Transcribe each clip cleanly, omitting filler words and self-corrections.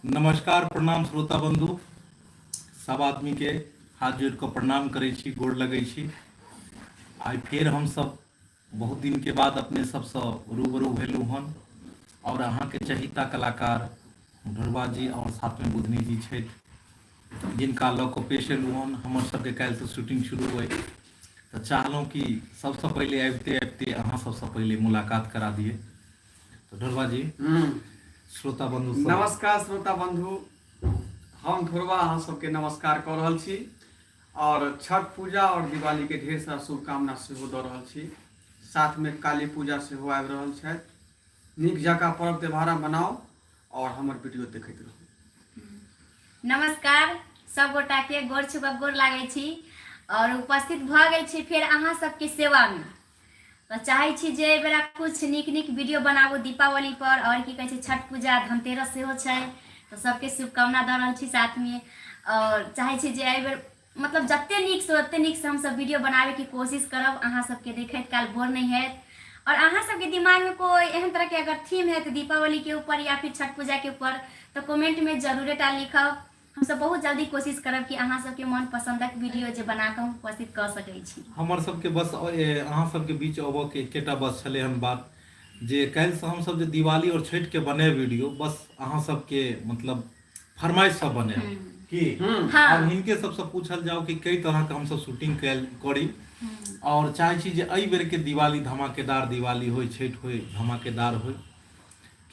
नमस्कार प्रणाम श्रोता बंधु सब आदमी के हाथ जोड़ कऽ प्रणाम करै छी गोर लगै छी आइ फेर हमसब बहुत दिन के बाद अपने सबसँ रूबरू भेलहुँ हन आओर अहाँके चहिता कलाकार ढोरबा जी आओर साथमे बुधनी जी छथि जिनका लऽ कऽ पेश एलहुँ हन हमर सबके काल्हिसँ शूटिंग शुरू अइ तऽ चाहलहुँ कि सबसँ पहिले आबिते आबिते अहाँ सबसँ पहिले मुलाकात करा दिए तऽ ढोरबा जी श्रोता बंधु सब नमस्कार श्रोता बंधु हम ढोरबा अहाँ सबके नमस्कार कऽ रहल छी आओर छठ पूजा आओर दिवाली के ढेर सारा शुभकामना सेहो दऽ रहल छी साथमे काली पूजा सेहो आबि रहल छथि नीक जकाँ पर्व त्यौहार मनाउ आओर हमर वीडियो देखैत रहू नमस्कार सब गोटा के गोर छुबक गोर लागै छी और उपस्थित भऽ गेल छी फेर अहाँ सबके सेवा में तऽ चाहै छी जे एहि बेरा कुछ नीक नीक वीडियो बनाबू दीपावली पर और की कहै छै छठ पूजा धनतेरस सेहो छै तऽ सबके शुभकामना दऽ रहल छी साथमे और चाहै छी जे एहि बेर मतलब जते नीकसँ ओते नीकसँ हमसब वीडियो बनाबैके कोशिश करब अहाँ सबके देखैत काल बोर नहि हैत और अहाँ सबके दिमागमे कोइ एहन तरहके अगर थीम हैत दीपावलीके ऊपर या फिर छठ पूजाके ऊपर तऽ कमेंटमे जरूरे टा लिखब हमसब बहुत जल्दी कोशिश करब कि अहाँ सबके मन पसन्दक वीडियो जे बना कऽ हम उपस्थित कऽ सकै छी हमर सबके बस अहाँ सबके बीच अबऽ के एकेटा बस छलै हन बात जे काल्हिसँ हमसब जे दिवाली और छठि के बनायब वीडियो बस अहाँ सबके मतलब फरमाइश सब बने की हाँ। आब हिनके सबसँ पूछल जाओ कि कई तरह के हमसब शूटिंग कैल करी और चाहे छी जे एहि बेर के दिवाली धमाकेदार दिवाली होय छठि होय धमाकेदार होय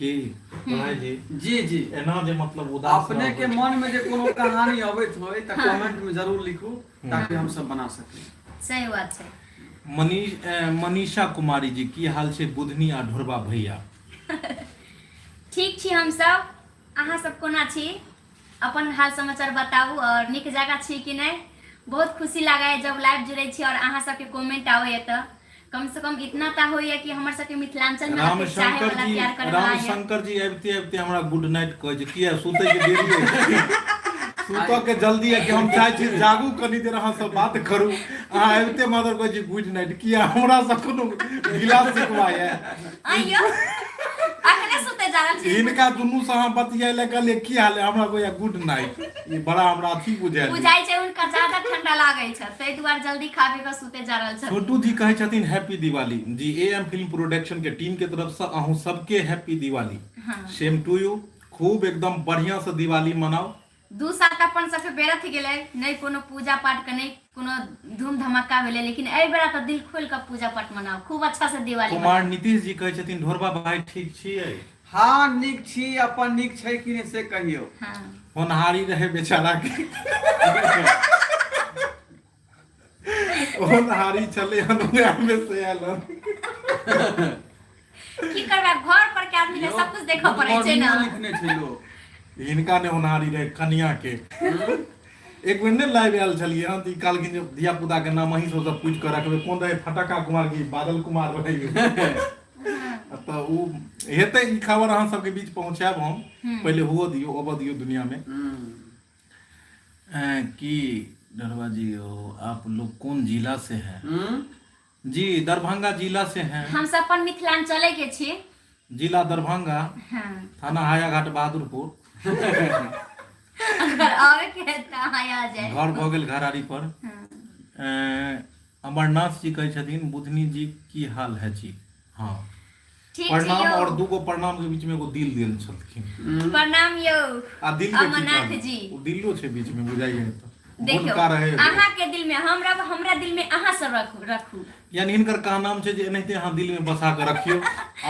की भाई जी जी जी एना जे मतलब उदास अपने के रहबै। मन में जे कोनो कहानी अबैत होय तऽ कमेंट में जरूर लिखू ताकि हम सब बना सकी सही बात छै मनीष मनीषा कुमारी जी की हाल छै बुधनी आ ढोरबा भैया ठीक छी हमसब अहाँ सब कोना छी अपन हाल समाचार बताबू और नीक जगह छी कि नहि बहुत खुशी लागै है जब लाइव जुड़ै छी और अहाँ सबके कमेंट आबैए तऽ कम से कम इतना तऽ होइए कि हमर सबके मिथिलांचल में एतेक चाहे रामशंकर वाला जी प्यार करे वाला यऽ रामशंकर जी आबिते आबिते हमरा गुड नाइट कहै छै किया सुतै के देरी होइ छै सुतऽ के जल्दी है कि हम चाहै छी जागू कनी देर अहाँ सब बात करू अहाँ आबिते मात्र कहै छी गुड नाइट किया हमरा से कोनो गिला शिकवा यऽ आइयो अखने सुते जा रहल छी हिनका दुनू से अहाँ बतियाए लए कहलियै की हाल है हमरा कहैया गुड नाइट ई बड़ा हमरा अथी बुझायल बुझाइ छै हुनका ज्यादा ठंडा लागै छै ताहि दुआरे जल्दी खा पी कऽ सुते जा रहल छथिन छोटू जी कहै छथिन happy Diwali ji A M film production के टीम के तरफ से अहूँ सबके हैप्पी दिवाली हाँ। सेम टू यू खूब एकदम बढ़िया से दिवाली मनाओ 2 साल तऽ अपन सबके व्यर्थ गेलै नहि कोनो पूजा पाठ के नहि कोनो धूम धमाका भेलै लेकिन एहि बेरा तऽ दिल खोलि कऽ पूजा पाठ मनाउ खूब अच्छा से दिवाली कुमार नीतीश जी कहै छथिन ढोरबा भाई ठीक छियै हँ नीक छी अपन नीक छै कि नहि से कहियौ हँ होनहारी रहे बेचारा के होनहारी छलै हन उएह में से आयल हन की करबै घर पर के आदमी के सब कुछ देखऽ पड़ै छै ने लिखने छै लोग हिनका नहि होनहारी रहे कनिया के एक बेर नहि लाइव आयल छलियै हन तऽ ई कहलखिन जे धिया पुता के नाम अहीं सबसँ पूछि कऽ रखबै कोन रहै फटक्का कुमार की बादल कुमार रहै तऽ ओ हेतै ई खबर अहाँ सबके बीच पहुँचायब हम पहिले हुअ दियौ अबऽ दियौ दुनिया मे की डरवा जी हो आप लोग कौन जिला से हैं जी दरभंगा जिला से हैं हम सब अपन मिथिलांचले के छी जिला दरभंगा थाना हायाघाट बहादुरपुर अगर आवे के है तऽ अहाँ आ जाए घर भऽ गेल घरारी पर अमरनाथ जी कहै छथिन बुधनी जी की हाल है जी हँ ठीक छै प्रणाम यौ और दूगो प्रणाम के बीच में एगो दिल देल छलखिन प्रणाम यौ आ दिल के की अमरनाथ कहब? जी। ओ दिलो छै बीच में बुझाइए तऽ देखियौ हुनका रहे अहाँ के दिल में हम रह हमरा दिल में अहाँ सब रखू रखू यानी हिनकर कहनाम छै जे एनाहिते अहाँ दिल में बसा के रखियो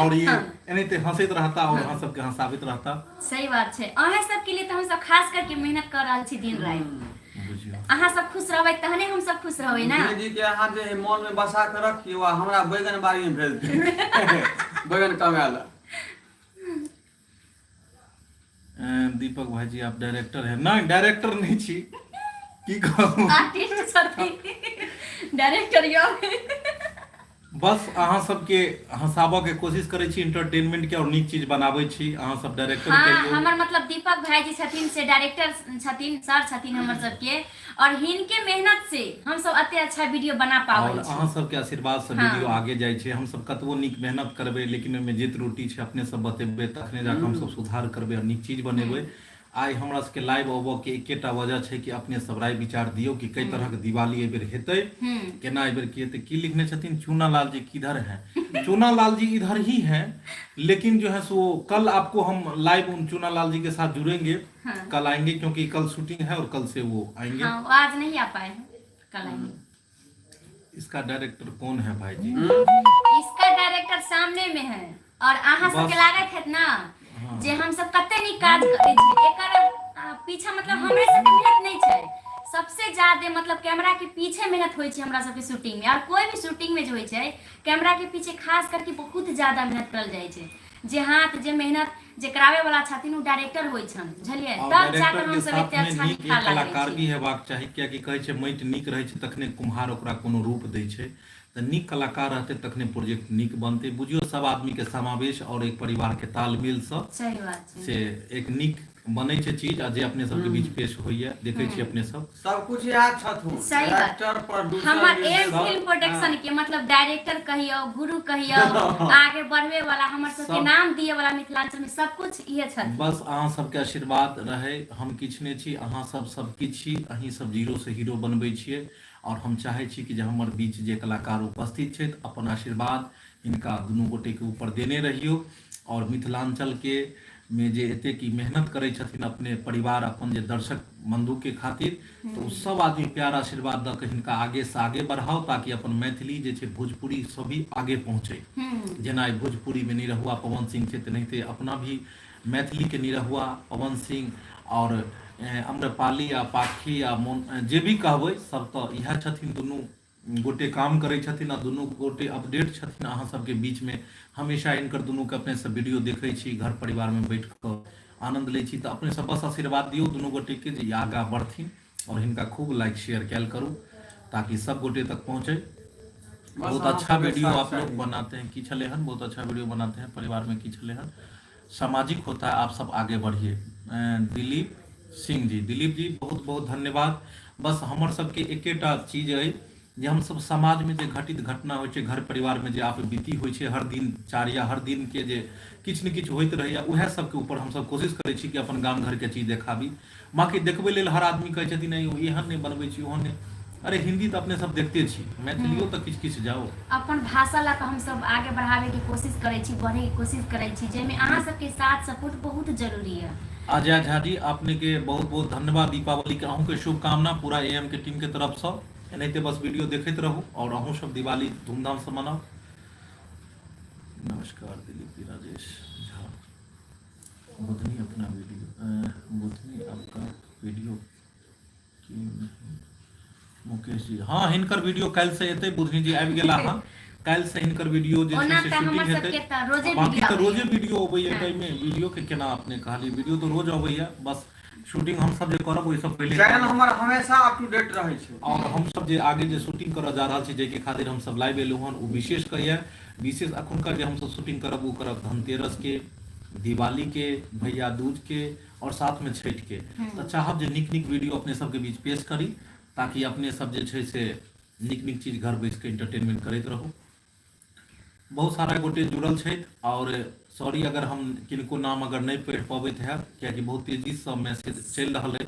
और ये एनाहिते हंसैत रहता और अहाँ सबके हंसाबैत रहता सही बात छै अहाँ सबके लिए तऽ हम सब खास करके मेहनत कर रहल छी दिन राति बुझियौ अहाँ सब खुश रहबै तहने हम सब खुश रहबै ना जी के अहाँ जे मन में बसा के रखियो आ हमरा बैगन बाड़ी में भेज दियौ बैगन कमाए ला दीपक भाई जी आप डायरेक्टर है नहीं डायरेक्टर नहीं छी की कहू आर्टिस्ट छथिन डायरेक्टर यौ बस अहाँ सबके हंसाबऽ के कोशिश करै छी इंटरटेनमेंट के और नीक चीज बनाबै छी अहाँ सब डायरेक्टर हाँ कहियौ हमर मतलब दीपक भाई जी छथिन से डायरेक्टर छथिन सर छथिन हमर सबके और हिनके मेहनत से हम सब अते अच्छा वीडियो बना पाबै और छी अहाँ सबके आशीर्वाद से वीडियो आगे जाइ छै हम सब कतबो नीक मेहनत करबै लेकिन ओहिमे जे त्रुटि छै अपने सब बतेबै तखने जाके हम सब सुधार करबै और नीक चीज बनेबै। आइ हमरा सबके लाइव अबऽ के एकेटा वजह छै कि अपने सब राय विचार दियौ कि कई तरहक दिवाली एहि बेर हेतै, केना एहि बेर की हेतै। की लिखने छथिन चूना लाल जी, किधर हैं चूना लाल जी? इधर ही हैं, लेकिन जो है सो कल आपको हम लाइव उन चूना लाल जी के साथ जुड़ेंगे। कल आएंगे, क्योंकि कल शूटिंग है और कल से वो आएंगे। हाँ, वो आज नहीं आ पाए हैं, कल आएंगे। इसका डायरेक्टर कौन है भाई जी? इसका डायरेक्टर सामने में है। और अहाँ सबके बस। लागत हैत ना जे हम सब कते नीक काज करै छी, एकर पीछा मतलब हमरे सबके मेहनत नहि छै। सबसे ज्यादा मतलब कैमरा के पीछे मेहनत होइ छै हमरा सबके शूटिंग में। और कोई भी शूटिंग में जे होइ छै, कैमरा के पीछे खास करके बहुत ज्यादा मेहनत करल जाइ छै। जे हाथ जे मेहनत जे कराबै वाला छथिन ओ डायरेक्टर होइ छन, बुझलियै? और तब जाकर डायरेक्टर के हम सब साथ एते में अच्छा नीक निखार एक लागै कलाकार छी। भी हेबाक चाही, कियाकि कहै छै माटि नीक रहै छै तखने कुम्हार ओकरा कोनो रूप दै छै। तऽ नीक कलाकार रहतै तखने प्रोजेक्ट नीक बनतै। बुझियौ सब आदमी के समावेश और एक परिवार के तालमेल सँ सही बात छै। से एक नीक बनै छै चीज, आ जे अपने सबके बीच पेश होइया देखै छी अपने सब। सब कुछ इएह छथुन, सही बात। डायरेक्टर, प्रोड्यूसर, हमर एम निर्देशक। फिल्म प्रोडक्शन के मतलब डायरेक्टर कहियौ, गुरु कहियौ, आगे बढ़वे वाला, हमर सबके नाम दिए वाला मिथिलांचल में सब कुछ इहे छथिन। बस अहाँ सबके आशीर्वाद रहै, हम किछु नहि छी, अहाँ सब सब किछु छी, अहीं सब जीरो से हीरो बनबै छियै। और हम चाहै छी कि जे हमर बीच जे कलाकार उपस्थित छथि अपन आशीर्वाद हिनका दुनू गोटे के ऊपर देने रहियौ। और मिथिलांचल के में जे एतेक ई मेहनत करै छथिन अपने परिवार अपन जे दर्शक बंधु के खातिर, तऽ ओ सब आदमी प्यार आशीर्वाद दऽ के हिनका आगे से आगे बढ़ाउ, ताकि अपन मैथिली जे छै भोजपुरी सब भी आगे पहुँचे। जेना आइ भोजपुरी में निरहुआ पवन सिंह छै, तेनाहिते अपना भी मैथिली के निरहुआ पवन सिंह और अम्रपाली आ पाखी आ मोन जे भी कहबै सब तऽ इएह छथिन। दुनू गोटे काम करै छथिन आ दुनू गोटे अपडेट छथिन अहाँ सबके बीच में। हमेशा हिनकर दुनू के अपने सब वीडियो देखै छी, घर परिवार में बैठ कऽ आनंद लै छी। तऽ अपने सब बस आशीर्वाद दियौ दुनू गोटे के जे आगाँ बढ़थिन, और हिनका खूब लाइक शेयर कैल करू ताकि सब गोटे तक पहुँचे। बस बहुत अहाँ अच्छा सबके वीडियो साथ आप लोग चाही। बनाते हैं। की छले हन? बहुत अच्छा वीडियो बनाते हैं। परिवार में की छले हन? सामाजिक होता है। आप सब आगे बढ़िए। दिलीप सिंह जी, दिलीप जी बहुत बहुत धन्यवाद। बस हमर सबके एकेटा चीज अइ जे हमसब समाज में जे घटित घटना होइ छै, घर परिवार में जे आपबीती होइ छै, हर दिन चारिया हर दिन के जे किछु ने किछु होइत रहैया, उएह सबके ऊपर हमसब कोशिश करै छी कि अपन गाम घर के चीज देखाबी। बाँकी देखबै लेल हर आदमी कहै छथिन नहि एहन नहि बनबै छी ओहन नहि। अरे हिंदी तऽ अपने सब देखते छी, मैथिलियो तऽ किछु किछु जाओ। अपन भाषा लऽ कऽ हमसब आगे बढ़ाबैके कोशिश करै छी, बढ़ैके कोशिश करै छी, जाहिमे अहाँ सबके साथ सपोर्ट बहुत जरूरी यऽ। अजय झा जी अपने के बहुत बहुत धन्यवाद। दीपावली के अहूँ के शुभकामना पूरा एम के टीम के तरफ से। एनाहिते बस वीडियो देखैत रहू और अहूँ सब दिवाली धूमधाम से मनाउ। नमस्कार दिलीप जी, राजेश झा। बुधनी अपना वीडियो, बुधनी आपका वीडियो की नहीं? मुकेश जी हाँ, हिनकर वीडियो काल्हि से एतै। बुधनी जी आबि गेला हँ, काल्हि से हिनकर वीडियो जे छै ओना से तऽ शूटिंग हमर हेतै। सबके तऽ रोजे बाकी वीडियो तऽ रोजे आबैया। वीडियो अबैया, हाँ। ताहिमे वीडियो के केना अपने कहलियै? वीडियो तऽ रोज अबैया, बस शूटिंग हमसब जे करब ओहिसँ पहिले चैनल हमर हमेशा अप टू डेट रहै छै। और हमसब जे आगे जे शूटिंग करऽ जा रहल छी, जाहिके खातिर हमसब लाइव एलहुँ हन, ओ विशेष कहिया विशेष अखुनका जे हमसब शूटिंग करब ओ करब धनतेरस के, दिवाली के, भैया दूज के और साथ में छठि के। तऽ चाहब जे नीक नीक वीडियो अपने सबके बीच पेश करी, ताकि अपने सब जे छै से नीक नीक चीज घर बैस के एंटरटेनमेंट करैत रहू। बहुत सारा गोटे जुड़ल छथि और सॉरी अगर हम किनको नाम अगर नहि पढ़ि पबैत हैब, कियाकि बहुत तेजीसँ मैसेज चलि रहल अइ।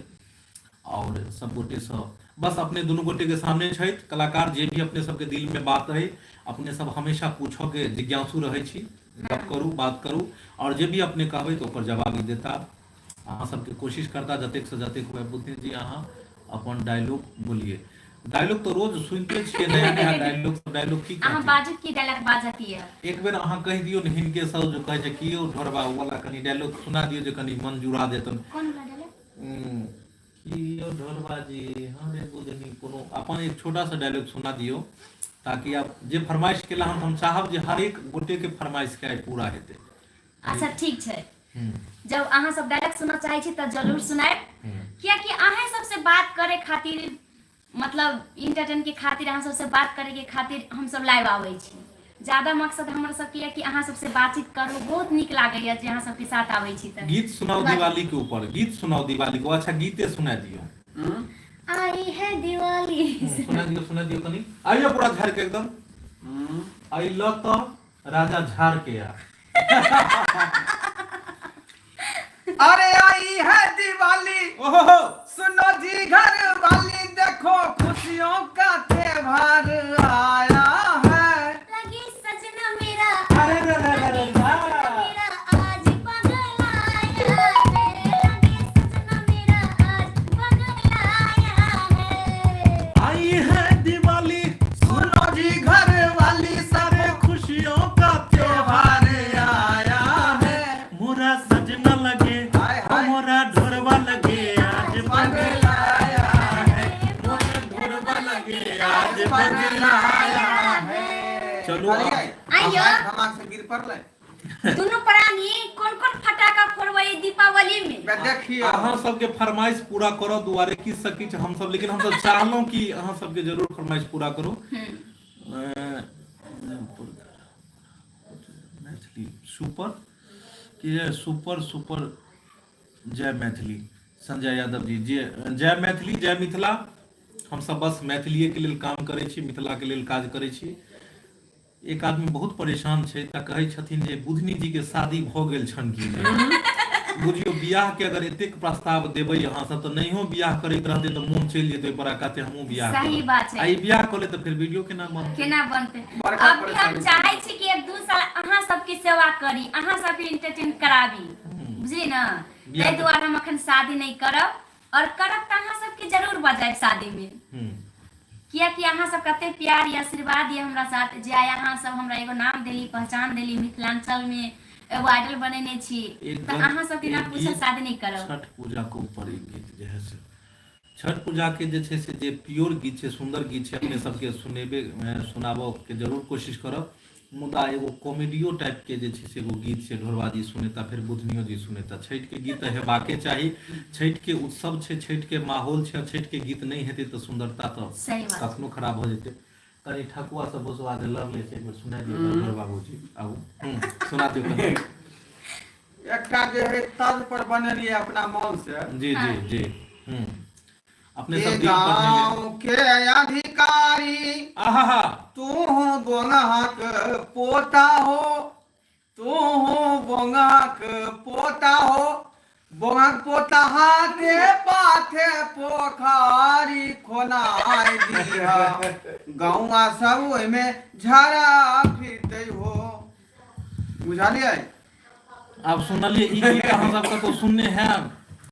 और सब गोटेसँ बस अपने दुनू गोटे के सामने छथि कलाकार, जे भी अपने सबके दिल में बात अइ अपने सब हमेशा पूछऽ के जिज्ञासु रहै छी, गप करू, बात करू, और जे भी अपने कहबै तऽ ओकर जवाब ई देता। अहाँ सबके कोशिश करता जतेक से जतेक हुए। बुद्धि जी अहाँ अपन डायलॉग बोलिए। डायलॉग तऽ रोज सुनिते छियै, नया नया डायलॉग सब। डायलॉग की अहाँ कहथिन? बाजू, की डायलॉग बाजत यऽ? एक बेर अहाँ कहि दियौ ने हिनके सब जे कहै छै की यौ ढोरबा, ओ वाला कनि डायलॉग सुना दियौ जे कनि मन जुड़ा देतन। कोन वाला डायलॉग? की यौ ढोरबा जी, हमरे बुधनी, कोनो अपन एक छोटा सा डायलॉग सुना दियौ, ताकि आप जे फरमाइश केला हन, हम चाहब जे हर एक गोटे के फरमाइश के आइ पूरा हेतै। अच्छा ठीक छै, जब अहाँ सब डायलॉग सुनऽ चाहै छी तऽ जरूर सुनायब, कियाकि अहाँ सबसे बात करे खातिर, मतलब इंटरटेन के खातिर, अहाँ सबसे बात करे के खातिर हम सब लाइव आबै छी। ज्यादा मकसद हमर सबके यऽ कि अहाँ सबसे बातचीत करू। बहुत नीक लागैया जे अहाँ सबके साथ आबै छी तऽ। गीत सुनाओ दिवाली के ऊपर, गीत सुनाओ दिवाली के। अच्छा गीते सुना दियौ। आई है दिवाली। सुना दियौ, सुना दियौ कनि। आइए पूरा झाड़ के एकदम। अइल तऽ राजा झाड़ के आ। अरे आई है दिवाली। हो। सुनो जी घर वाली, देखो खुशियों का त्योहार आया है। लगे सजना मेरा, अरे रे रे रे रे रे। मेरा आज बगल आया है। लगे सजना मेरा आज बगल आया है। आई है दिवाली, सुनो जी घर वाली, सारे खुशियों का त्योहार आया है। मोरा सजना लगे, हाय हाय। मोरा ढोरवा लगे आज बगल आया है। मोरा ढोरवा लगे आज बगल आया है। चलू आब। आइयो। धमाक से गिर पड़लै। दुनू प्राणी कोन कोन फटाका फोड़बै दीपावली में? बे देखियो। अहाँ सबके फरमाइश पूरा करऽ दुआरे किछु से किछु हमसब, लेकिन हमसब चाहलहुँ कि अहाँ सबके जरूर फरमाइश पूरा करू। मैथिली सुपर कि सुपर सुपर, जय मैथिली। संजय यादव जी, जय जय मैथिली, जय मिथिला। हमसब बस मैथिलीएके लेल काम करै छी, मिथिलाके लेल काज करै छी। एक आदमी बहुत परेशान छै तऽ कहै छथिन जे बुधनी जी के शादी भऽ गेल छनि कि नहि। बुझियौ, बियाह के अगर एतेक प्रस्ताव देबै अहाँ सब तऽ नहियो बियाह करैत रहतै तऽ मोन चलि जेतै ओहि पर आ कहतै हमहूँ बियाह सही करब। बात छै। आ ई बियाह कऽ ले तऽ फेर वीडियो केना बनतै? केना बनतै? बड़का अभी हम परेशानी। चाहै छी कि एक दू साल अहाँ सबके सेवा करी, अहाँ सबके एंटरटेन कराबी, बुझली ने? बियाह ताहि दुआरे हम अखन शादी नहि करब, और करब तऽ अहाँ सबके जरूर बजायब शादी में। कियाकि अहाँ सब कते प्यार या आशीर्वाद ये हमरा साथ, जे आइ अहाँ सब हमरा एगो नाम देली, पहचान देली, मिथिलांचल में एगो आइडल बनेने छी, एक तऽ अहाँ सबके एक ना पूछल गीत शादी नहि करब। छठ पूजा के ऊपर एक गीत जे है से छठ पूजा के जे छै से जे प्योर गीत छै, सुन्दर गीत छै, अपने सबके सुनेबे, सुनाबऽ के जरूर कोशिश करब। मुदा एगो कॉमेडियो टाइप के जे छै से एगो गीत छै, ढोरबा जी सुनेता, फेर बुधनियो जी सुनेता। छठि के गीत तऽ हेबाके चाही, छठि के उत्सव छै, छठि के माहौल छै, छठि के गीत नहि हेतै तऽ सुन्दरता तऽ सही बात। कखनो खराब भऽ जेतै। कनि ठकुआ सब भुसवा जे लड़ले छै, एक बेर सुना दियौ ढोरबा बाबूजी, आबू, सुना दियौ कनि। एकटा जे है तर्ज पर बनेलियै अपना मन से। जी जी जी, अपने के सब दिन पढ़ने ले। गाँव के अधिकारी, आहा, तू बोंगाक पोता हो, तू बोंगाक पोता हो, बोंगाक पोता हाथे पाथे पोखारी खोनाय दिहा, गौआ सब ओहिमे झरा फिरते हो। बुझलियै? आब सुनलियै ई गीत अहाँ सब कतौ सुनने हैब?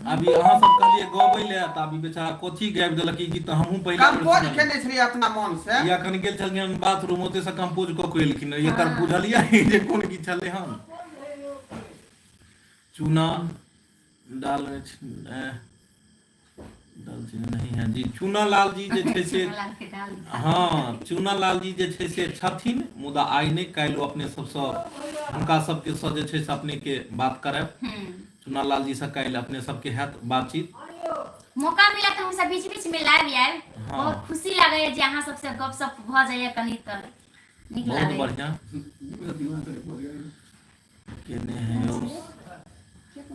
अभी अहाँ सब कहलियै गबै ले तऽ अभी बेचारा कथी गाबि देलक। ई गीत तऽ हमहूँ पहिला बेर कंपोज सुनलियै। केने छलियै अपना मन से। ई अखन गेल छलखिन बाथरूम, ओते से कंपोज कऽ के एलखिन। एकर बुझलियै जे कोन गीत छलै हन? चूना डाल दालचीनी नहीं है जी। चूना लाल जी जे छै से, हँ, चूना लाल जी जे छै से छथिन, मुदा आइ नहि काल्हि ओ अपने सबसँ हुनका सबके सँ जे छै से अपने के बात करायब। चूना लाल जी से काल्हि अपने सबके हैत बातचीत। मौका मिला तऽ हमसब बीच बीच में लाइव आयब। बहुत खुशी लागैया जे अहाँ सबसे गपशप भऽ जाइया कनि तऽ नीक बहुत लागैया। बढ़िआँ केने हैं यौ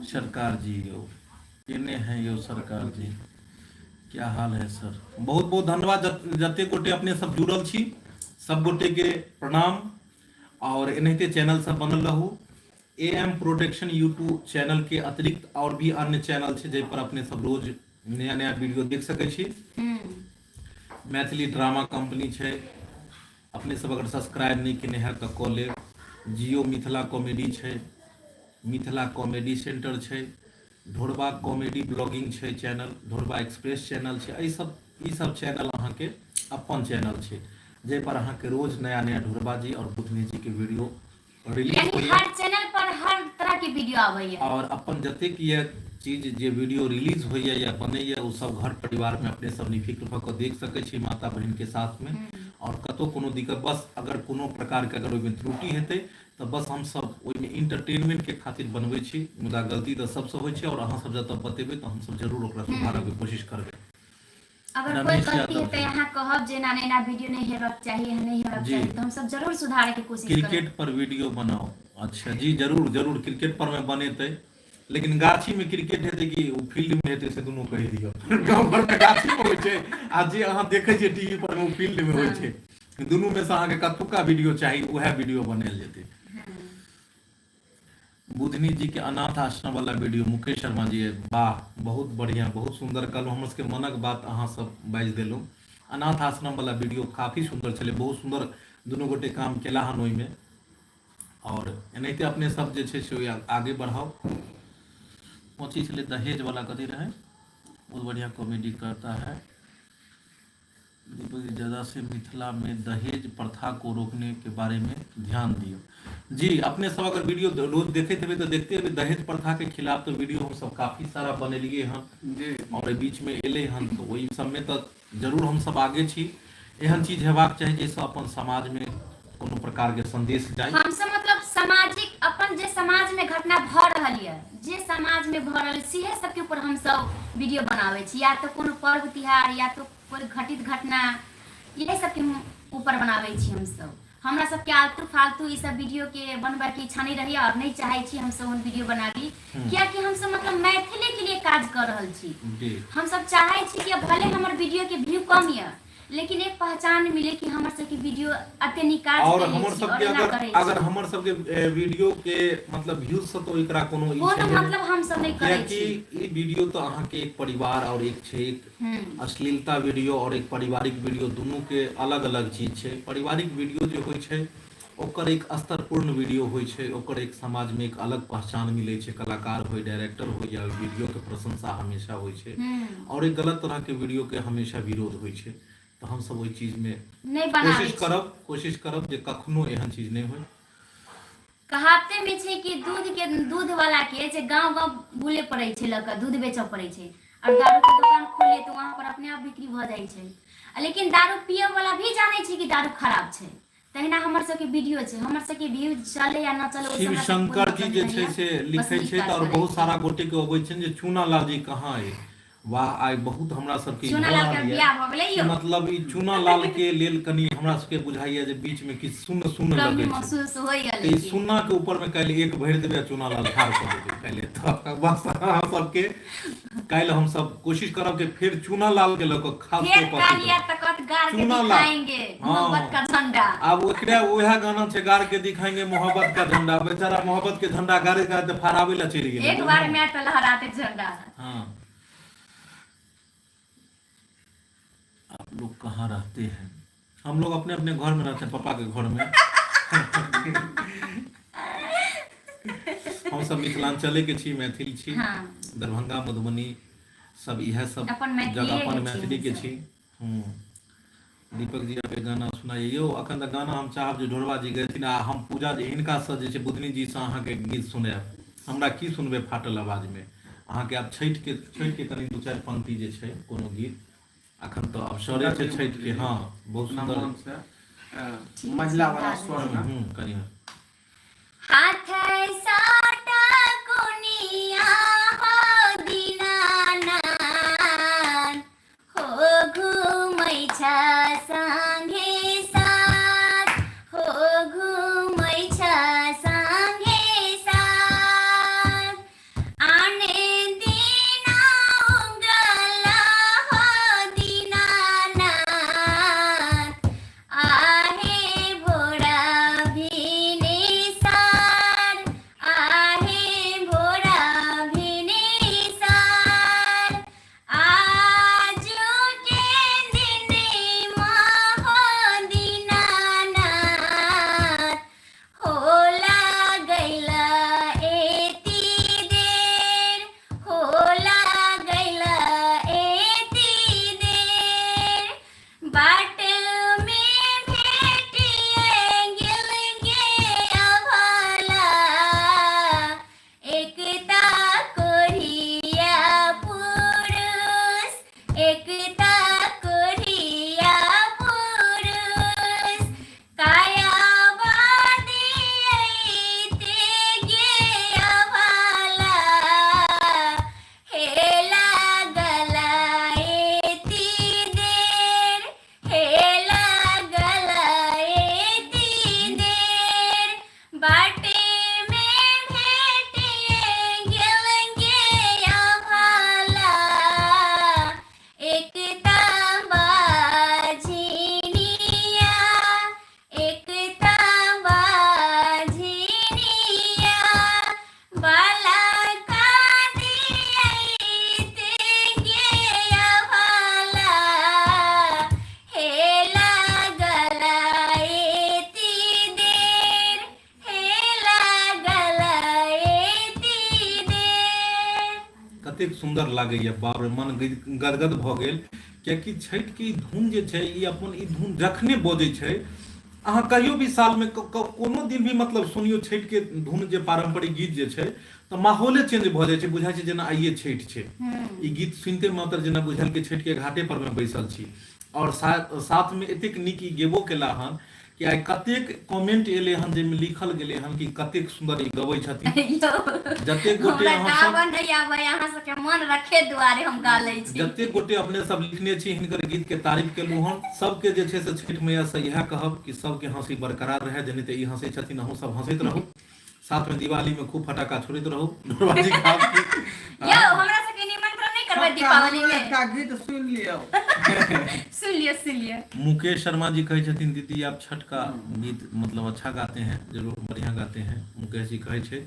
सरकार जी, यौ केने हैं यौ सरकार जी, क्या हाल है सर? बहुत बहुत धन्यवाद। जते गोटे अपने सब जुड़ल छी सब गोटे के प्रणाम, और एनाहिते चैनल सब बनल रहू। A M protection YouTube channel के अतिरिक्त और भी अन्य चैनल छै जाहि पर अपने सब रोज नया नया वीडियो देख सकै छी। मैथिली ड्रामा कंपनी छै, अपने सब अगर सब्सक्राइब नहि केने हैब तऽ कऽ लेब। जियो मिथिला कॉमेडी छै, मिथिला कॉमेडी सेंटर छै, ढोरबा कॉमेडी ब्लॉगिंग छै चैनल, ढोरबा एक्सप्रेस चैनल छै। एहि सब ई सब चैनल अहाँके अपन चैनल छै जाहि पर अहाँके रोज नया नया ढोरबा जी और बुधनी जी के वीडियो रिलीज यानी होइया। हर चैनल पर हर तरह के वीडियो आबैया। और अपन जतेक ये चीज जे वीडियो रिलीज होइया या बनैया ओ सब घर परिवार में अपने सब निफिक्र भऽ कऽ देख सकै छी माता बहिन के साथ में, और कतौ कोनो दिक्कत, बस अगर कोनो प्रकार के अगर ओहिमे त्रुटि हेतै तऽ बस हमसब ओहिमे इंटरटेनमेंट के खातिर बनबै छी, मुदा गलती तऽ सबसँ होइ छै, और अहाँ सब जतऽ बतेबै तऽ हमसब जरूर ओकरा सुधारऽ के कोशिश करबै। अगर कोई रमेश गलती यादव हेतै जी। अहाँ कहब जे एना नहि एना वीडियो नहि हेबाक चाही, एहन नहि हेबाक चाही, तऽ हमसब जरूर सुधारऽ के कोशिश करब। क्रिकेट पर वीडियो बनाओ। अच्छा जी, जरूर जरूर क्रिकेट पर में बनेतै, लेकिन गाछी में क्रिकेट हेतै कि ओ फील्ड में हेतै से दुनू कहि दियौ। गाँव घर में गाछी में होइ छै आ जे अहाँ देखै छियै टीवी पर में ओ फील्ड में होइ छै। दुनू में से अहाँके कतुका वीडियो चाही उएह वीडियो बनायल जेतै। बुधनी जी के अनाथ आश्रम वाला वीडियो मुकेश शर्मा जी वाह बहुत बढ़िया बहुत सुंदर कहलहुँ हमर सबके मनक बात अहाँ सब बाजि देलहुँ अनाथ आश्रम वाला वीडियो काफी सुंदर छलै बहुत सुंदर दुनू गोटे काम केला हन ओहिमे आओर एनाहिते अपने सब जे छै से आगे बढ़ाउ पहुँची छलै दहेज वाला कथी रहै बहुत बढ़िया कॉमेडी करता है दीपक जी ज़्यादा से मिथिला में दहेज प्रथा को रोकने के बारे में ध्यान दियो जी अपने सब अगर वीडियो रोज देखते हेबै तऽ देखते हेबै दहेज प्रथा के खिलाफ तऽ वीडियो हम सब काफी सारा बनेलिए हन जी और एहि बीच में एलै हन तऽ ओहि सबमे तऽ जरूर हम सब आगे छी एहन चीज हेबाक चाही जाहिसँ अपन समाज में कोनो प्रकार के संदेश जाय हमसब मतलब सामाजिक अपन जे समाज में घटना भऽ रहल यऽ जे समाज में भऽ रहल सेहे सबके ऊपर हमसब वीडियो बनाबै छी या तऽ कोनो पर्व तिहार या तऽ कोइ घटित घटना इएह सबके ऊपर बनाबै छी हमसब हमरा सबके आलतू फालतू ई सब वीडियो के बनबै के इच्छा नहीं रहैया और नहीं चाहै छी हमसब ओहन वीडियो बनाबी कियाकि हमसब मतलब मैथिली के लिए काज कर रहल छी हमसब चाहै छी कि भले हमर वीडियो के व्यू कम यऽ लेकिन एक पहचान मिले कि हमर सबके वीडियो अते नीक काज और केने हमर छी सबके और एना अगर करै अगर छी हमर सबके वीडियो के मतलब व्यूज से तो एकरा कोनो ई कोनो छैहे नहि मतलब हमसब नहि करै कियाकि छी ई वीडियो तो अहाँके एक परिवार और एक छै एक अश्लीलता वीडियो और एक पारिवारिक वीडियो दुनू के अलग अलग चीज छै पारिवारिक वीडियो जे होइ छै ओकर एक स्तरपूर्ण वीडियो होइ छै ओकर एक समाज में एक अलग पहचान मिलै छै कलाकार होइ डायरेक्टर होइ या वीडियो के प्रशंसा हमेशा होइ छै और एक गलत तरह के वीडियो के हमेशा विरोध होइ छै तऽ हमसब ओहि चीज में नहि बनाबै कोशिश छी करब कोशिश करब जे कखनो एहन चीज नहि होइ कहावते में छै कि दूध के दूध वाला के जे गांव गांव बुले पड़ै छै लऽ कऽ दूध बेचऽ पड़ै छै और दारू के दुकान खोलिए तऽ वहाँ पर अपने आप बिक्री भऽ जाइ छै आ लेकिन दारू पियऽ वाला भी जानै छै कि दारू खराब छै तहिना हमर सबके वीडियो छै हमर सबके व्यूज चले या न चले ओहिसँ शिव हमरा सबके कोई शंकर जी मतलब जे नहि छै रहैया से बस लिखै नीक छथि काज आओर करै बहुत छी सारा गोटे के अबै छनि जे चूना लाल जी कहाँ अइ वाह आइ बहुत हमरा सबके ई चूना भऽ लाल के रहल यऽ बियाह भऽ गेलै कि यौ मतलब ई चूना लाल के लेल कनि हमरा सबके बुझाइया जे बीच मे किछु सुन्न सुन्न कमी लगै छै महसूस होइया तऽ ई लेकिन सुन्ना के ऊपर मे काल्हि एक भरि देबै आ चूना लाल ठाढ़ कऽ देबै काल्हि तऽ बस अहाँ सबके काल्हि हमसब कोशिश करब जे फेर चूना लाल के लऽ कऽ खास फेर कऽ उपस्थित काल रहब तकत गाड़ के चूना लाल दिखाएंगे मोहब्बत हाँ का झंडा आब ओकरे वएह गाना छै गाड़ के दिखाएंगे मोहब्बत का झंडा बेचारा मोहब्बत के झंडा गाड़े गाड़े फहराबै लए चलि गेलै एक बार में तो लहराते झंडा हाँ आप लोग कहाँ रहते हैं हम लोग अपने अपने घर में रहते हैं पापा के घर में हम सब मिथिलांचले के छी मैथिल छी हाँ दरभंगा मधुबनी सब इएह सब अपन जगह मैथिलीए अपन के छी मैथिली के हमसब छी दीपक जी अहाँके गाना सुनाइए यौ अखन तऽ गाना हम चाहब जे ढोरबा जी गेथिन आ हम पूजा जी हिनकासँ जे छै बुधनी जीसँ अहाँके गीत सुनायब हमरा की सुनबै फाटल आवाजमे अहाँके आब छठिके छठिके कनि दू चारि पंक्ति जे छै कोनो गीत अखन तऽ अवसरे छै छठिके हँ बहुत अपना सुन्दर मन से महिला वाला स्वर में कनि हाथ साटा कोनिया हो दीनानाथ हो घुमै छ सँगे साथ हो घुमै छ सँगे साथ आने दिना उङ्गला हो दीनानाथ आहे भोरा भिनेसार आहे भोरा भिनेसार आजु के दिन कतेक सुन्दर लागैए, बाप रे, मन गदगद भऽ गेल। कियाकि छठिके ई धुन जे छै, ई अपन ई धुन जखने बजै छै, अहाँ कहियो भी सालमे कोनो दिन भी मतलब सुनियौ छठिके धुन जे पारम्परिक गीत जे छै, तऽ माहौले चेंज भऽ जाइ छै। बुझाइ छै जेना आइए छठि छै। ई गीत सुनिते मात्र जेना बुझायल कि छठिके घाटे पर मे बैसल छी। आओर साथमे एतेक नीक ई गेबो केला हन कि आइ कतेक कमेंट एलै हन, जाहिमे लिखल गेलै हन कि कतेक सुन्दर ई गबै छथिन। जतेक गोटे हमरा अहाँ सब गाबऽ नहि आबै, अहाँ सबके मन रखे दुआरे हम गा लै छी। जतेक गोटे अपने सब लिखने छी, हिनकर गीत के तारीफ केलहुँ हन, सबके जे छै से छठि मैया से इएह कहब कि सबके हंसी बरकरार रहै। जेनाहिते ई हंसै छथिन, अहूँ सब हंसैत रहू। साथ में दिवाली में खूब फटाका छोड़ैत रहू। ढोरबाजी खाउ। यौ, हमरा सबके निमंत्रण नहि करबै सबटा दीपावली हमरो में? एकटा गीत सुनि लियौ। सुन लियौ, सुन लियौ। मुकेश शर्मा जी कहै छथिन, दीदी आप छठ का गीत मतलब अच्छा गाते हैं, जरूर बढ़िया गाते हैं, मुकेश जी कहै छै।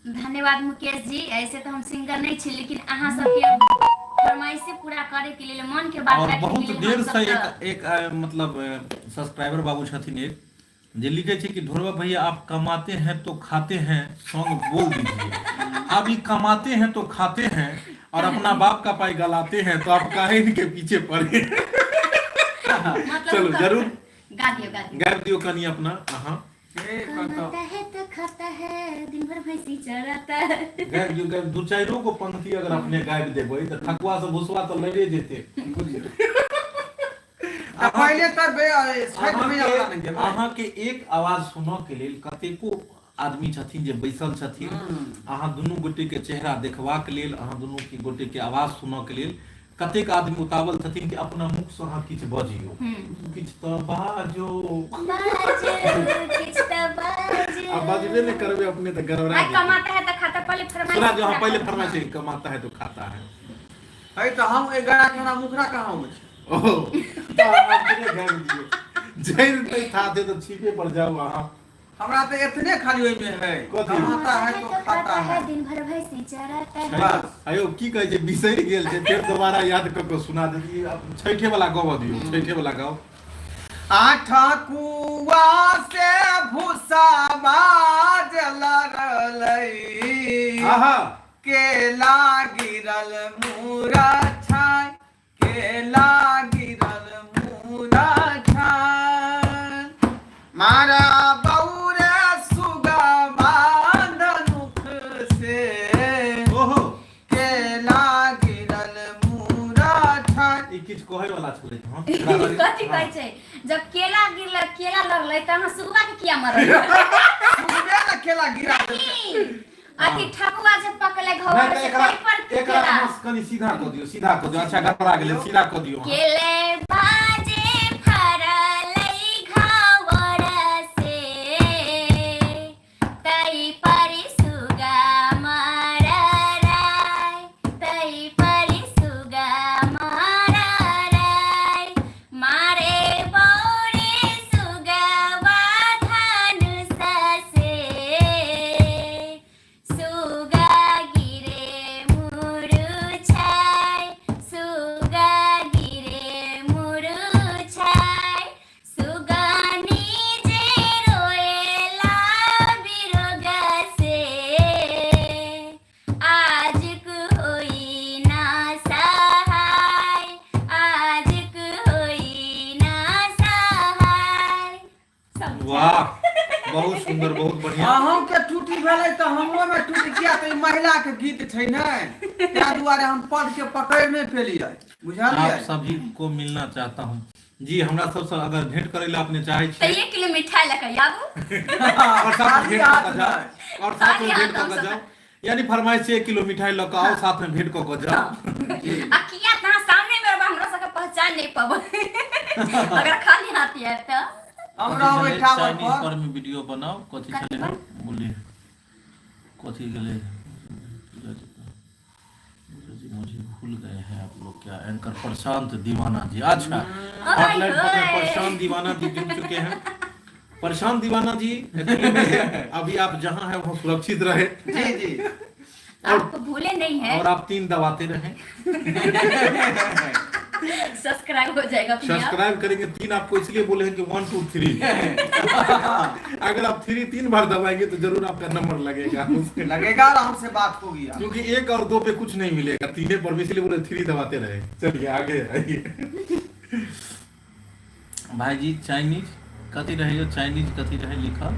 धन्यवाद मुकेश जी। ऐसे तऽ हम सिंगर नहि छी, लेकिन अहाँ सबके फरमाइशे पूरा करे के लेल, मन के बात और रखे के बहुत लेल देर हम से सब एक एक मतलब सब्सक्राइबर बाबू छथिन एक, जे लिखे छै कि ढोरबा भैया आप कमाते हैं तो खाते हैं सॉन्ग बोल दीजिए। अब ये कमाते हैं तो खाते हैं और अपना बाप का पाई गलाते हैं, तो आप काहे इनके पीछे पड़े? मतलब चलो, जरूर। गा दियौ, गा दियौ। गाबि दियौ कनि अपना अहाँ। हे, कतऽ कमाता है तो खाता है, दिन भर भैंसी चराता है। गाबि दियौ, गाबि दू चारिो गो पंक्ति अगर अपने गाबि देबै तऽ ठकुआ से भुसवा तऽ लड़े जेतै, बुझलियै? तऽ पहिले तऽ छठि मैया वाला नहि गेबै। अहाँके एक आवाज सुनऽ के लेल कतेको आदमी छथिन जे बैसल छथिन। अहाँ दुनू गोटे के चेहरा देखबाक लेल, अहाँ दुनू के गोटे के आवाज सुनऽ के लेल कतेक आदमी उतावल छथिन कि अपना मुख से अहाँ किछु बजियौ, किछु तऽ बाजो। बाजू, किछु तऽ बाजू। आ बजबे नहि करबै अपने तऽ गड़बड़ा भाई जेतै। कमाता है तो खाता, पहले फरमाइश सुना जो, हाँ, पूरा पहिले करू। फरमाइश है, कमाता है तो खाता है। है तऽ हम एहि गाना के हमरा मुखड़ा कहाँ अबै छै? ओ तऽ अपने गाबि दियौ, जड़ि नहि था दे तऽ छिपे पर जाउ अहाँ। हमरा तऽ एतने खाली ओहिमे है। कथी? कमाता है तो खाता है। दिन भर भैंसी चराता है। बस। अयो, की कहै छै, बिसरि गेल छै, फेर दोबारा याद कऽ कऽ सुना दे। छठे वाला गबऽ दियौ, छठे वाला गाउ। आठ कुआ से भूसा बाजल रहलै, आहा, केला गिरल मुरा छाय, केला गिरल मुरा छाय, मारा बौरे सुगा बांधनुख से, ओहो, केला गिरल मुरा छाय। ई किछु कहै वाला छलै हँ। कथी कहै छै? जब केला गिरल, केला लड़लै तऽ अहाँ सुगवा के किया मरलै? सुगबे ने केला गिरा देलकै। अथी ठकुआ जे पकले नहि घर तऽ से एकरा ताहि पर एकरा केला अहाँ कनि सीधा कऽ दियौ, सीधा कऽ दियौ। अच्छा, गड़बड़ा गेलै, सीधा कऽ दियौ अहाँ। केले बाजे फरलै घावर से, तै पर सुगा मरराय, तै पर सुगा मरराय, मारे बौरे सुगवा धनुष से, सुगा गिरे मुरुछाय, सुगा गिरे मुरुछाय, सुगानी जे रोएला बिरोग से, आजुक होई ना सहाय, आजुक होई ना सहाय। वाह, बहुत सुंदर, बहुत बढ़िया। अहूँके टूटी भेलै तऽ हमरो मे टूटी, किया तऽ ई महिला के गीत छै ने, ताहि दुआरे हम पद के पकड़ि नहि पेलियै, बुझलियै? आप सभी को मिलना चाहता हूँ जी। हमरा सबसँ अगर भेंट करै लए अपने चाहै तऽ छी 1 किलो मिठाई लऽ कऽ आबू। और साथ में खाली भेंट कऽ हाथ कऽ जाउ। नहि। और साथ में खाली भेंट हाथ कऽ कऽ हम जाउ, यानी फरमाइश छै 1 किलो मिठाई लऽ कऽ आउ, साथ में भेंट कऽ कऽ जाउ। आ किया तऽ अहाँ सामने मे रहबै, हमरा सबके पहचान नहि पबै अगर खाली हाथ आयब तऽ। हम रहबै टावर चाइनीज पर। पर में वीडियो बनाओ। कथी छलै हन बोलिए, कथी गेलै? पूजा जी का, पूजा जी मुझे भूल गए हैं आप लोग क्या? एंकर प्रशांत दीवाना जी, अच्छा, हॉटलाइन पर में प्रशांत दीवाना जी जुड़ चुके हैं। प्रशांत दीवाना जी, एक्चुअली में अभी आप जहां हैं वहां सुरक्षित रहे। जी जी। आपको भूले नहीं है। और आप तीन दबाते रहे। सब्सक्राइब हो जाएगा अपने आप। सब्सक्राइब करेंगे तीन आपको इसलिए बोले हैं कि 1 2 3। अगर आप 3 3 बार दबाएंगे तो जरूर आपका नंबर लगेगा। लगेगा और हमसे बात होगी। क्योंकि 1 और 2 पे कुछ नहीं मिलेगा, 3 पर भी, इसलिए बोले 3 दबाते रहे। चलिए आगे आइए भाई जी। चाइनीज कथी रहे? चाइनीज कथी रहे लिखल?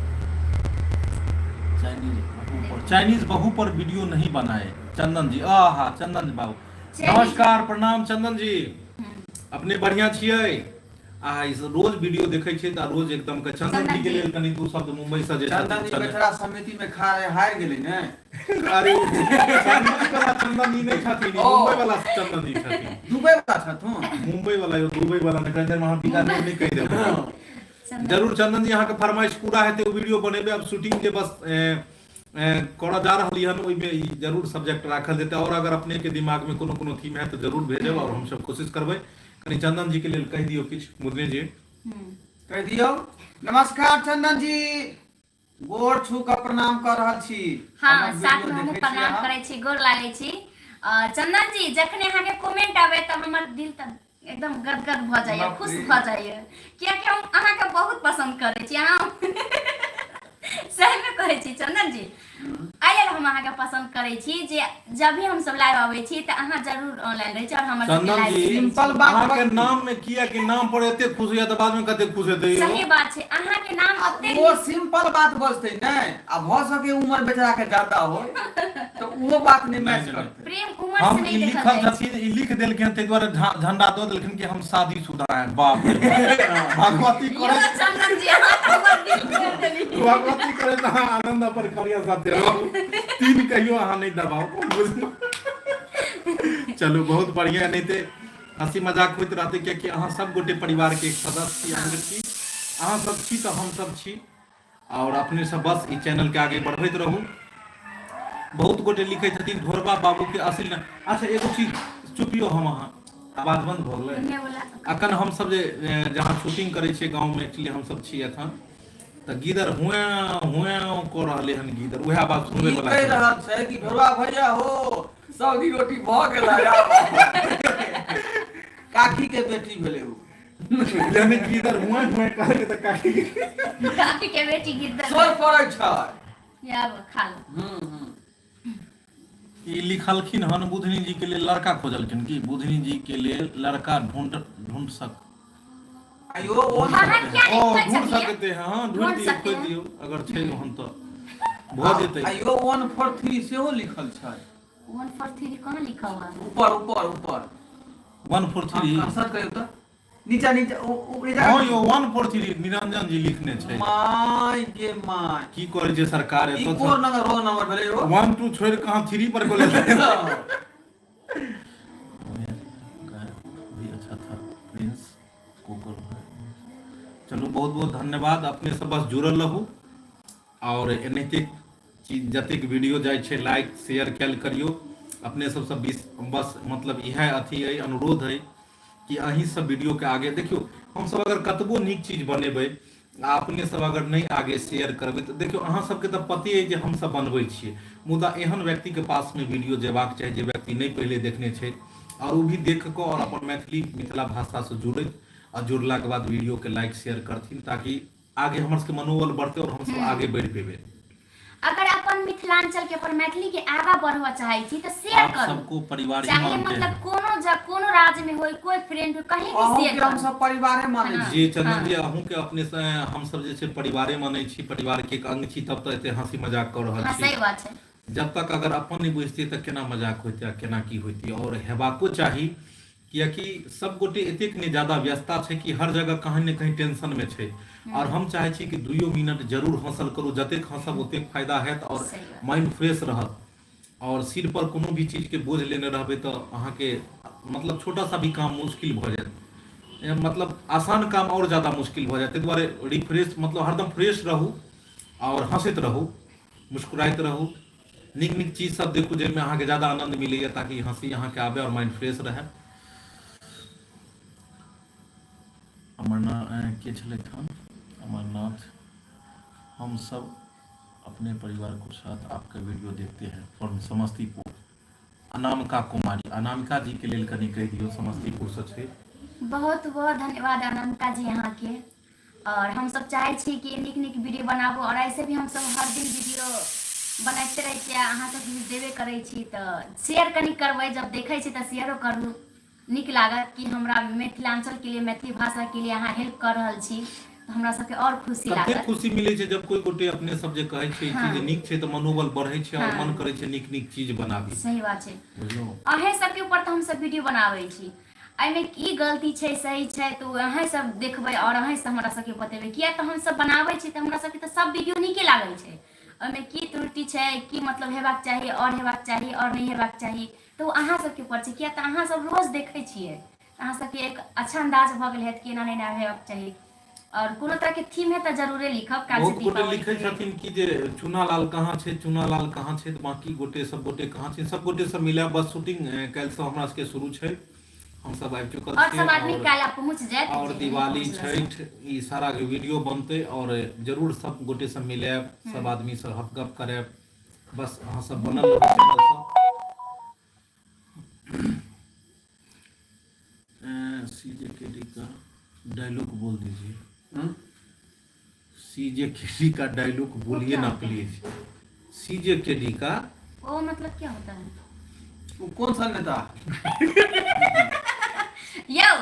चाइनीज बहू पर, चाइनीज बहू पर वीडियो नहीं बनाए चंदन जी। आहा चंदन बाबू नमस्कार, प्रणाम चंदन जी, अपने बढ़िया छियै? आ इस रोज वीडियो देखै छियै तऽ रोज एकदम के चंदन जी के लेल कनि दू शब्द मुंबई से जे चंदन जी बेचारा समिति में खा रहे हारि गेलै ने। अरे समिति वाला चंदन जी नहि छथिन, मुंबई वाला चंदन जी छथिन। दुबई वाला छथुन? मुंबई वाला यो दुबई वाला ने कहि वहां बिना नहीं कहि देबै। जरूर चंदन जी अहाँके फरमाइश पूरा हेतै, ओ वीडियो बनेबै। अब शूटिंग जे बस करऽ जा रहली हन ओहिमे ई जरूर सब्जेक्ट राखल जेतै। और अगर अपने के दिमाग में कोनो कोनो थीम है तऽ जरूर भेजब और हमसब कोशिश करबै। कनि चंदन जी के लेल कहि दियौ किछु मुदने जी। कहि दियौ। नमस्कार चंदन जी, गोर छू कऽ प्रणाम कऽ रहल छी। हाँ, साथ में हमहूँ प्रणाम करै छी, गोर लागै छी। चंदन जी जखने अहाँके कमेंट आबै तऽ हमर दिल तऽ एकदम गदगद भऽ जाइए, खुश भऽ जाइए, कियाकि हम अहाँके बहुत पसन्द करै छी। अहाँ सहीमे कहै छी चंदन जी, एहि लेल हम अहाँके पसन्द करै छी जे जब भी हमसब लाइव आबै छी तऽ अहाँ जरूर ऑनलाइन रहै छी और हमर सबके चंदन लाइव जी सिंपल बात। अहाँके नाम में किया कि नाम पर एते खुश होइया तऽ बाद में कते खुश हेतै यौ? सही बात छै, अहाँके नाम ओतेक ओ सिंपल बात बजतै ने, आ भऽ सके उमर बेचारा के ज्यादा हो तऽ ओहो बात नहि मैच नहि, नहि। करतै। प्रेम उमर से हम नहि ई देखल लिखल जाइ छै। छथिन, ई लिख देलखिन ताहि दुआरे झंडा दऽ देलखिन कि हम शादीशुदा हैं। बाप रे बाप। भगवती यौ करे चंदन जी, अहाँ तऽ हमर दिल तोड़ि देलियै। भगवती करे तऽ अहाँ आनंद अपन करिया साथे रहू, तीन कहियो अहाँ नहि दबाउ, बुझलहुँ? चलू बहुत बढ़िया, नहीं ते हंसी मजाक होइत रहतै, कियाकि अहाँ सब गोटे परिवार के एक सदस्य छी, अंग छी। अहाँ सब छी तऽ हम सब छी। और अपने सब बस ई चैनल के आगे बढ़बैत रहू। बहुत गोटे लिखै छथिन ढोरबा बाबू के असली नाम। अच्छा एगो चीज चुपियो, हम अहाँ आवाज बंद भऽ गेलै। सुनने वाला अखन हम सब जे जहाँ शूटिंग करै छियै गाँव में, एक्चुअली हम सब छी अखन तऽ गीदर हुए हुए कऽ रहलै हन, गीदर उएह बात सुनबै ई वला कहि छै। रहल छै कि ढोरबा भैया हो, सब्जी रोटी भऽ गेल। काकी के बेटी भेलै ओ। यानी गीदर हुए हुए कहलकै तऽ काकी काकी के बेटी गिद्दर सोर पड़ै छै। आब खा लो। हूँ हूँ ई लिखलखिन हन बुधनी जी के लेल लड़का खोजलखिन कि बुधनी जी के लेल लड़का ढूंढ ढूंढ सक आइयो ओ हाँ, हाँ, किया नहीं ओ खोज ढूंढ सकलियै? सकते हैं। हाँ, ढूंढ ढूंढ दियौ, सकते खोज हैं। दियौ अगर छै ओहन तऽ भऽ जेतै। आइयो 143 सेहो लिखल छै। 143 कहाँ लिखा हुआ है? ऊपर ऊपर ऊपर। 143। हाँ, सर्च करियौ तऽ नीचा नीचा नीचा। हँ यौ, 143 निरंजन जी लिखने छै। My गे my. की करै छै सरकार ई एतऽ? कोन नंबर रोल नंबर भेलै यौ? 1 2 छोड़ि कहाँ 3 पर गेलै? भी अच्छा था प्रिंस गूगल। चलू बहुत बहुत धन्यवाद, अपने सब बस जुड़ल रहू और एनाहिते चीज जतेक वीडियो जाइ छै लाइक शेयर कयल करियौ अपने सबसँ। बीस बस मतलब इएह अथी अइ, अनुरोध अइ कि अहीं सब वीडियो के आगे देखियौ। हमसब अगर कतबो नीक चीज बनेबै आ अपने सब अगर नहि आगे शेयर करबै तऽ देखियौ, अहाँ सबके तऽ पते अइ जे हमसब बनबै छियै, मुदा एहन व्यक्तिके पासमे वीडियो जेबाक चाही जे व्यक्ति नहि पहिले देखने छै और ओ भी देख कऽ और अपन मैथिली मिथिला भाषासँ जुड़ैत आ जुड़लाके बाद वीडियोके लाइक शेयर करथिन ताकि आगे हमर सबके मनोबल बढ़तै और हमसब आगे बढ़ि पेबै। अगर अपन मिथिलांचल के, अपन मैथिली के आगा बढ़बऽ चाहै छी तऽ शेयर आप करू। सबको परिवार ही चाहे मानते मतलब हैं। कोनो कोनो राज्य में होय, कोई फ्रेंड हो, कहीं भी अहूँके शेयर हम करू। सब परिवारे मानै हाँ। छी। जी चंदन जी, अहूँके अपने से हमसब जे छै परिवारे मानै छी, परिवार के एक अंग छी, तब तऽ एते हंसी मजाक कऽ रहल हाँ, छी। सही बात छै। जब तक अगर अपन नहि बुझतियै तऽ केना मजाक होइतै आ केना की होइतै? आओर हेबाको चाही, कियाकि सब गोटे एतेक नहि ज्यादा व्यस्तता छै कि हर जगह कहीं ने कहीं टेंशन में छै और हम चाहे छी कि दुइयो मिनट जरूर हंसल करू। जतेक हंसब ओतेक फायदा हैत और सही बात। माइंड फ्रेश रहत। और सिर पर कोनो भी चीज के बोझ लेने रहबै तऽ अहाँके मतलब छोटा सा भी काम मुश्किल भऽ जायत, मतलब आसान काम और ज्यादा मुश्किल भऽ जायत। ताहि दुआरे रिफ्रेश मतलब हरदम फ्रेश रहू और हंसैत रहू, मुस्कुराइत रहू, नीक नीक चीज सब देखू जाहिमे अहाँके ज्यादा आनंद मिलैया ताकि हंसी अहाँके आबे और माइंड फ्रेश रहे। अमरनाथ के छलथि हन? अमरनाथ, हम सब अपने परिवार को साथ आपका वीडियो देखते हैं फ्रॉम समस्तीपुर। अनामिका कुमारी। अनामिका जी के लेल कनि कहि दियौ, समस्तीपुरसँ छै। बहुत बहुत धन्यवाद अनामिका जी अहाँके। और हम सब चाहे छी कि नीक नीक वीडियो बनाबू, और ऐसे भी हम सब हर दिन वीडियो बनाते रहै छियै, अहाँ सब भी देबे करै छी, तऽ शेयर कनि करबै, जब देखै छी तऽ शेयरो करू, नीक लागत कि हमरा मिथिलाञ्चलके लिए, मैथिली भाषाके लिए अहाँ हेल्प कऽ रहल छी, तऽ हमरा सबके आओर खुशी कते लागत। खुशी मिलै छै जब कोई गोटे अपने सब जे कहै छै ई चीज नीक छै, तऽ मनोबल बढ़ै छै आओर मन करै छै नीक नीक चीज बनाबी। सही बात छै। बुझलहुँ? अहें सबके ऊपर तऽ हमसब वीडियो बनाबै छी, एहिमे की गलती छै सही छै तऽ ओ अहें सब देखबै आओर अहें सब हमरा सबके बतेबै, किया तऽ हमसब बनाबै छी तऽ हमरा सबके तऽ सब वीडियो नीके लागै छै, ओहिमे की त्रुटि छै, की मतलब हेबाक चाही, आओर हेबाक चाही आओर नहि हेबाक चाही, तऽ ओ अहाँ सबके ऊपर छै, किया तऽ अहाँ सब रोज देखै छियै, अहाँ सबके एक अच्छा अन्दाज भऽ गेल हैत कि एना नहि एना हेबाक चाही। आओर कोनो तरहके थीम है तऽ जरूरे लिखब। काल्हि बहुत गोटे दीपावली लिखै के। छथिन कि जे चूना लाल कहाँ छै, चूना लाल कहाँ छै, तऽ बाँकी गोटे सब गोटे कहाँ छै, सब गोटे सब मिलायब। बस शूटिंग काल्हिसँ हमरा सबके शुरू छै, हमसब आबि चुकल आओर छियै सब आदमी आओर काल्हि पहुँच जायत आओर जे नहि दिवाली पहुँचल से। छठि ई सारा के वीडियो बनतै आओर जरूर सब गोटे सब मिलायब, सब आदमी सब हप गप करायब। बस अहाँ सब बनल रहू चैनल सँ। सी जे के डी का डायलॉग बोल दीजिए। सी जे के डी का डायलॉग बोलिए ना प्लीज। सी जे के डी का वो मतलब क्या होता है? वो कौन सा नेता? यौ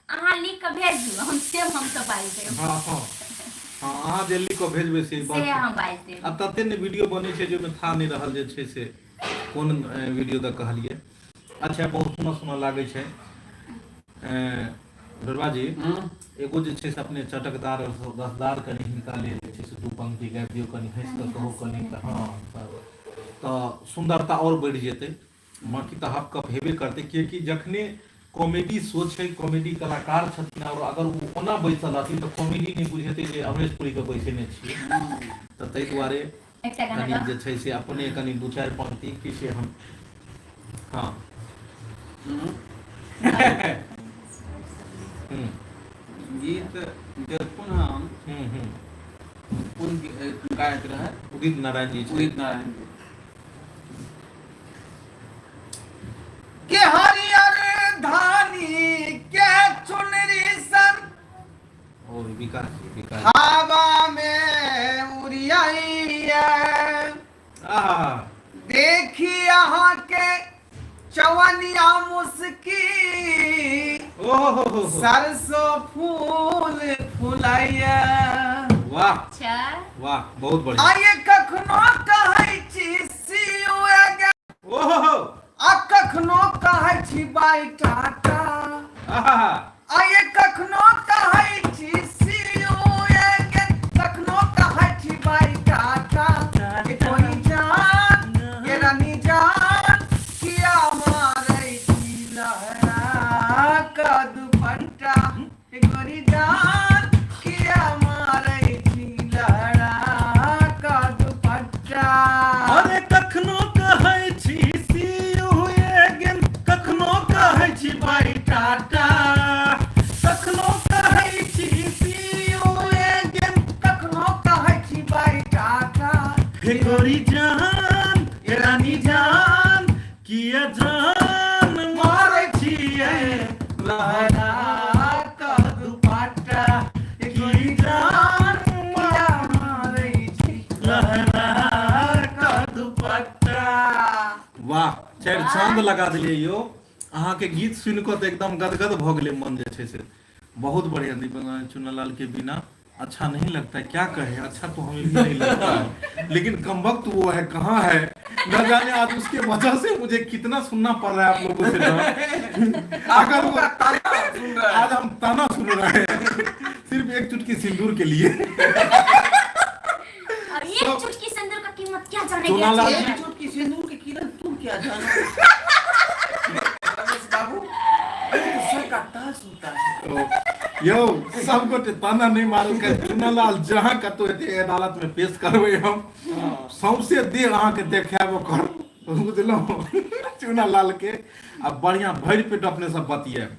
अहाँ लिख कऽ भेजू, हम सेम हम सब बाजि देब। हाँ हाँ हाँ, अहाँ जे लिख कऽ भेजबै से से बात। हम बाजि देब। आब तते ने वीडियो बनै छै जे ओहिमे था नहि रहल जे छै से कोन वीडियो दऽ कहलियै। अच्छा, बहुत सुना सुना लागै छै। ढोरबा जी, एगो जे छै से अपने चटकदार रसदार कनि हिनका लेल जे छै से दू पंक्ति गाबि दियौ, कनि हँसि कऽ कहू कनि तऽ, हँ तऽ सुन्दरता आओर बढ़ि जेतै। बाँकी तऽ हाफ कप हेबे करतै, किएकि जखने कॉमेडी शो छै, कॉमेडी कलाकार छथिन, आओर अगर ओ ओना बैसल रहथिन तऽ कॉमेडी नहि बुझेतै जे अमरेश पुरीके बैसेने छियै। तऽ ताहि दुआरे एकटा गाना कनि गाउ। जे छै से अपने कनि दू चारि पंक्ति कि से हम, हँ हूँ गीत देखुन हम। हूँ हूँ कोन गायक रहै? उदित नारायण जी छै। उदित नारायण जी के हरियर धानी के चुनरी सन ओ विकास जी, विकास हवा में उड़ियाइया, आहा, देखी अहाँ के चवनिया मुस्की, ओ हो हो हो, सरसों फूल फुलाइया। वाह अच्छा वाह, बहुत बढ़िया। आइए कखनो कहै छी सी यू अगेन, ओ हो हो, आ कखनो कहै छी बाय टाटा, आहा, आइए कखनो कहै छी सी यू अगेन, कखनो कहै छी बाय टाटा, ए कोनी जान, ए रानी जान, किया मारै छी लहरा का दुपट्टा, ए गोरी जान, किया मारै छी लहरा का दुपट्टा। अरे कखनो कहै छी सी यू अगेन, कखनो कहै छी बाय टाटा, कखनो कहै छी सी यू अगेन, कखनो कहै छी बाय टाटा, हे गोरी जान, हे रानी जान, किया जान मारै छियै लहरा का दुपट्टा, ए की गोरी जान किया मारै छी लहरा का दुपट्टा। वाह, चारि चांद लगा देलियै यौ। अहाँके गीत सुनि कऽ तऽ एकदम गदगद भऽ गेलै मन जे छै से। बहुत बढ़िया। दीपक चुनालाल के बिना अच्छा नहीं लगता है, क्या कहे, अच्छा तो हमें भी नहीं लगता है, लेकिन कमबख्त वो है कहाँ है न जाने, आज उसके वजह से मुझे कितना सुनना पड़ रहा है आप लोगों से ना। अगर वो सुन रहा है। आज हम ताना सुन रहे हैं सिर्फ एक चुटकी सिंदूर के लिए। और एक चुटकी सिंदूर का कीमत क्या जाने चुनालाल गया जी। एक चुटकी सिंदूर के कीमत तू क्या जाना रमेश बाबू, सर का ताज होता है। यौ सब गोटे ताना नहि मारू के चुनालाल जहाँ कतौ हेतै अदालत में पेश करबै हम, सौंसे देह अहाँके देखायब ओकर, बुझलहुँ? चुनालाल के आ बढ़िया भरि पेट अपने सब बतियाब।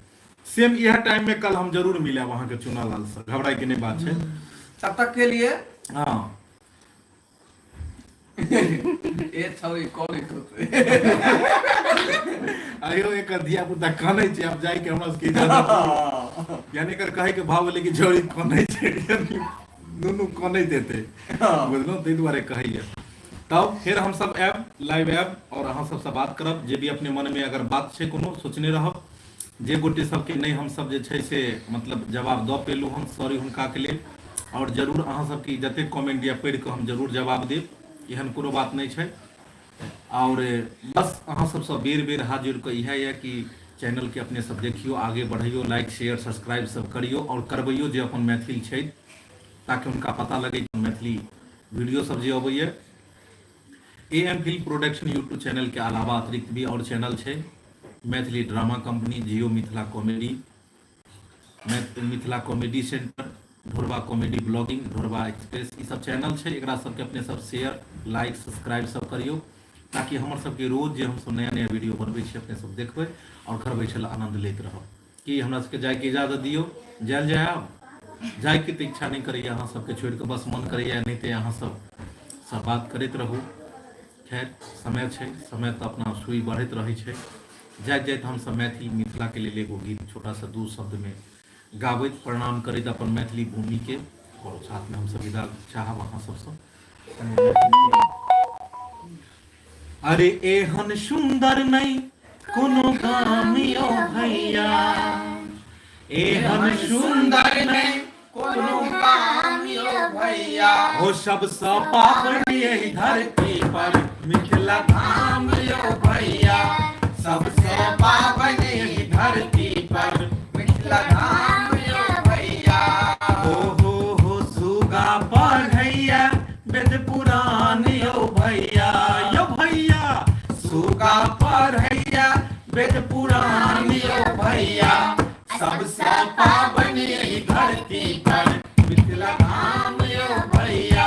सेम इएह टाइम में कल हम जरूर मिलब अहाँके चुनालाल से, घबराय के नहि बात छै। तब तक के लिए हाँ ए छौरी करै होतै। आइयो एकर धिया पुता कनै छै, आब जाइके हमरा सबके इजाजत दियौ। यानी एकर कहैके भाव भेलै कि छौरी कनै छै, यानी नुनू कनैत हेतै, बुझलहुँ, ताहि दुआरे कहैया। तब फेर हमसब आयब, लाइव आयब आओर अहाँ सबसँ बात करब। जे भी अपने मनमे अगर बात छै कोनो सोचने रहब, जे गोटे सबके नहि हमसब जे छै से मतलब जवाब दऽ पेलहुँ हन, सॉरी हुनकाके लेल। आओर जरूर अहाँ सबके जतेक कमेंट यऽ पढ़ि कऽ हम जरूर जवाब देब, एहन कोनो बात नहि छै। आओर बस अहाँ सबसँ बेर बेर हाथ जोड़ि कऽ इएह यऽ कि चैनलके अपने सब देखियौ, आगे बढ़ैयौ, लाइक शेयर सब्सक्राइब सब करियौ आओर करबैयौ जे अपन मैथिल छथि, ताकि हुनका पता लगै कि मैथिली वीडियो सब जे अबैए। A M film production YouTube channel के अलावा अतिरिक्त भी और चैनल छै, Maithili drama company, Jio Mithila comedy, Mithila comedy centre, Dhorba comedy blogging, Dhorba express, ई सब चैनल छै। एकरा सबके अपने सब शेयर लाइक सब्सक्राइब सब करियौ, ताकि हमर सबके रोज जे हमसब नया नया वीडियो बनबै छी अपने सब देखबै और घर बैठल आनंद लैत रहब। की हमरा सबके जायके इजाजत दियौ, जायल जाय आब? जायके तऽ इच्छा नहि करैया अहाँ सबके छोड़ि कऽ, बस मन करैया नहि तऽ अहाँ सब सब बात करैत रहू। खैर समय छै, समय तऽ अपना सुई बढ़ैत रहै छै। जाइत जाइत हमसब मैथिली मिथिलाके लेल एगो गीत छोटा सा दू शब्दमे गाबैत प्रणाम करैत अपन मैथिली भूमिके और साथमे हमसब विदा चाहब अहाँ सबसँ। अरे एहन सुंदर नहीं कोनो गाम यो भैया, एहन सुंदर नहीं कोनो गाम यो भैया, हो सबसँ पावन यही धरती पर मिथिला धाम यो भैया, सबसँ पावन यही धरती पर मिथिला धाम यो भैया। हो हो हो सुगा पढ़ैया वेद पुराण यो भैया, यो भैया सुगा पढ़ैया वेद पुराण यो भैया, सबसे पावन यही धरती पर मिथिला धाम यो भैया,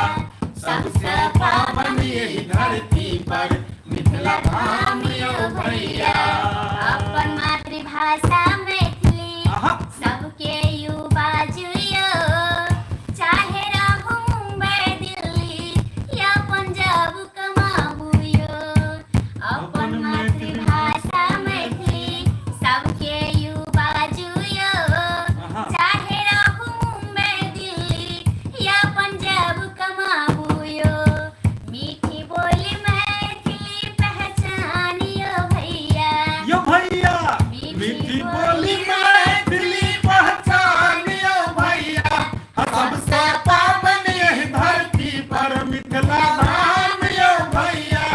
सबसे पावन यही धरती पर मिथिला धाम यो भैया। अपन मातृभाषा मैथिली आहा। सबके युवा जुइयो, चाहे रहू मुंबई दिल्ली या पंजाब कमाबुयो। अपन मातृभाषा मैथिली सबके युवा जुइयो, आहा। चाहे रहू मुंबई दिल्ली या पंजाब कमाबुयो। मीठी बोली मैथिली पहचानियो भैया, यो भैया मीठी बोली मैथिली पहचानियो भैया, सबसे पावन यही धरती पर मिथिला धाम यो भैया,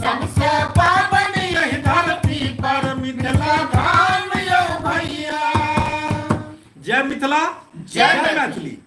सबसे पावन यही धरती पर मिथिला धाम यो भैया। जय मिथिला, जय मैथिली।